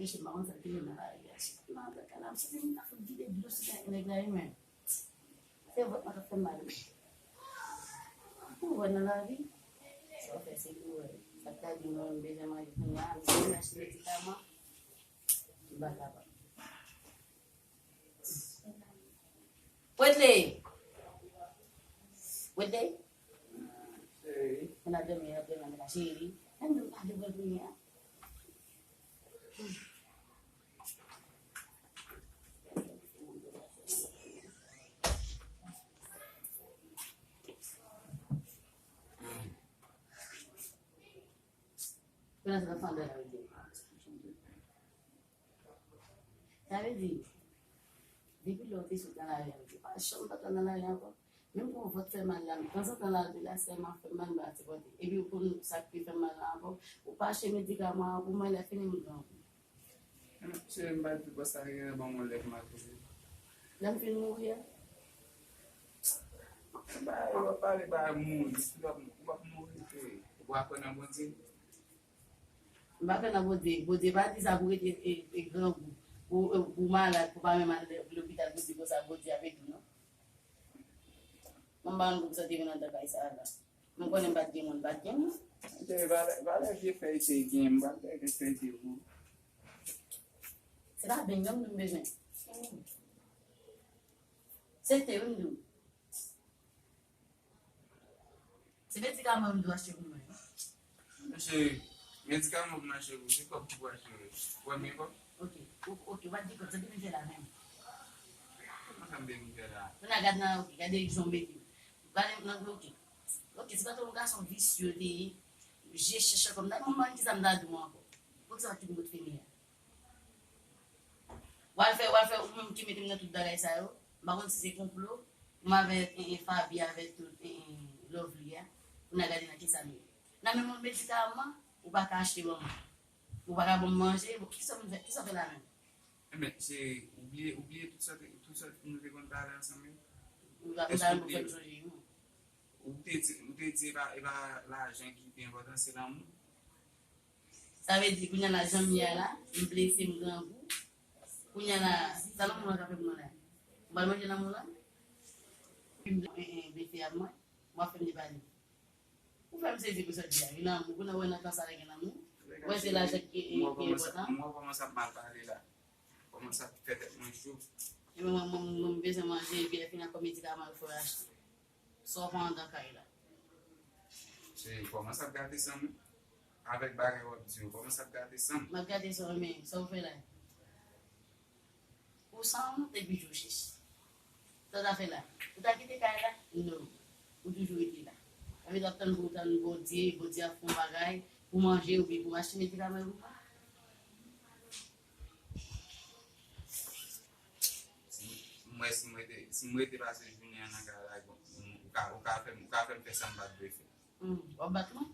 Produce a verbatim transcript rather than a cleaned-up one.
Mesye, m pa konn sa ki gen nan lari a. Si m antre kay la, m santi m ta fout vide dlo sou kay nèg la, wi, men. Se vòt mwen k ap fè m mal, wi. Ou wè nan lavi, sa w fè se pou wè. Sa k ta di mwen, m bezwen manje kounye a, m bezwen achte medikaman. M pa kapab. Wetley! Wetley! Cheri. Mwen ap dòmi, mwen ap dòmi, mwen ap cheri. Ann nou pale mwen kounye a. Kounye a sa k ap fè anba la, Wetley. Sa vle di, depi lè w te sot nan lari a, ou pa janm pa t nan lari ankò. Menm pou yon vant fè mal la, tanzantan lari la sèlman fè mal, m pa sipòte. Epi ou konn sa k pi fè m mal la ankò, ou pa achte medikaman an pou mwen, lè fini m grangou. Cheri, m pa di bò sa, li gen ban mwen lè pou m al kote. Lè m fin mouri a? Ba, w ap pale ba mouri, si w ap, w ap mouri, cheri. Ou pa kwè nan Bondye? M pa kwè nan Bondye. Bondye pa di sa pou rete e, e grangou. Pou, pou malad, pou pa menm al lopital, pou di konsa Bondye ap ede w, non. Mwen m pa konn kòman sa te vin anndan kay sa a la. Mwen konnen m pa t gen moun, m pa t gen moun. Valè, valè vye fèy te gen, m pa t gen fèy te pou. Se pa beny non m bezwen. Se te wi m di w. Se medikaman m dwe achte pou mwen. Mesye, medikaman pou m achte pou, se kòb ki pou achte yo. Ou wè m gen kòb? Ok, ok, ou pa t gen kòb, sa ki vin fè la menm? Kòman sa m te vin fè la? Kounye a gad nan, ok, gade jan w mete. Gade nan, ok. Ok, se pa t yon gason visye w te ye. Je chèche kòm nan, mwen ki sa m ta di w ankò. Poukisa w te mout fini a? W al fè, w al fè, ou menm ki mete m nan tout bagay sa yo. M pa konn si se konplo. Ou m avè, e, e, Faby avè tout, e, e, Lovely a. Pou n a gade nan kisa m ye. Nan men moun medikaman, ou pa ka achte ban mwen. Ou pa ka ban m manje, bon, kisa m fè, kisa w fè la menm? Enben, se, ou bliye, ou bliye tout sa, tout sa nou te konn pale ansanm yo? Ou ta, ou ta fè m sonje, wi. Ou te di, ou te di e pa, e pa lajan ki pi enpòtan, se lanmou. Sa vle di, kounye a la, jan m ye a la, m blese, m grangou. Kounye a la, sa lanmou lan ka fè pou mwen la? M pral manje lanmou lan? Epi m, e, e, blese a mwen, w ap fè m depale. Ou fè m sezi pou sa w di a, wi, lanmou. Kounye a w wè nan tan sa la gen lanmou. Ou wè se lajan ki, ki enpòtan. M wè kòman sa ap mal pale la. Kòman sa ap fè tèt mwen cho. Epi mwen, mwen, mwen, m bezwen manje, epi lè fini ak medikaman yo fò w achte. Sa w pran anndan kay la. Cheri, kòman sa ap gate san m? Avèk bagay w ap di yo, kòman sa ap gate san m? M ap gate san w, men sa w fè la? Ou san wont epi w chèche. Sa w ta fè la? Ou ta kite kay la? Non. Ou toujou rete la. Sa vle di w ap tann pou w tann Bondye, Bondye ap fè yon bagay pou manje oubyen pou achte medikaman pou mwen? Si m wè, si m rete, si m rete pase jounen an nan kay la, bon, ou ka, ou ka fè m, ou ka fè m fè sa m pa t dwe fè. Hmm, w ap bat mwen?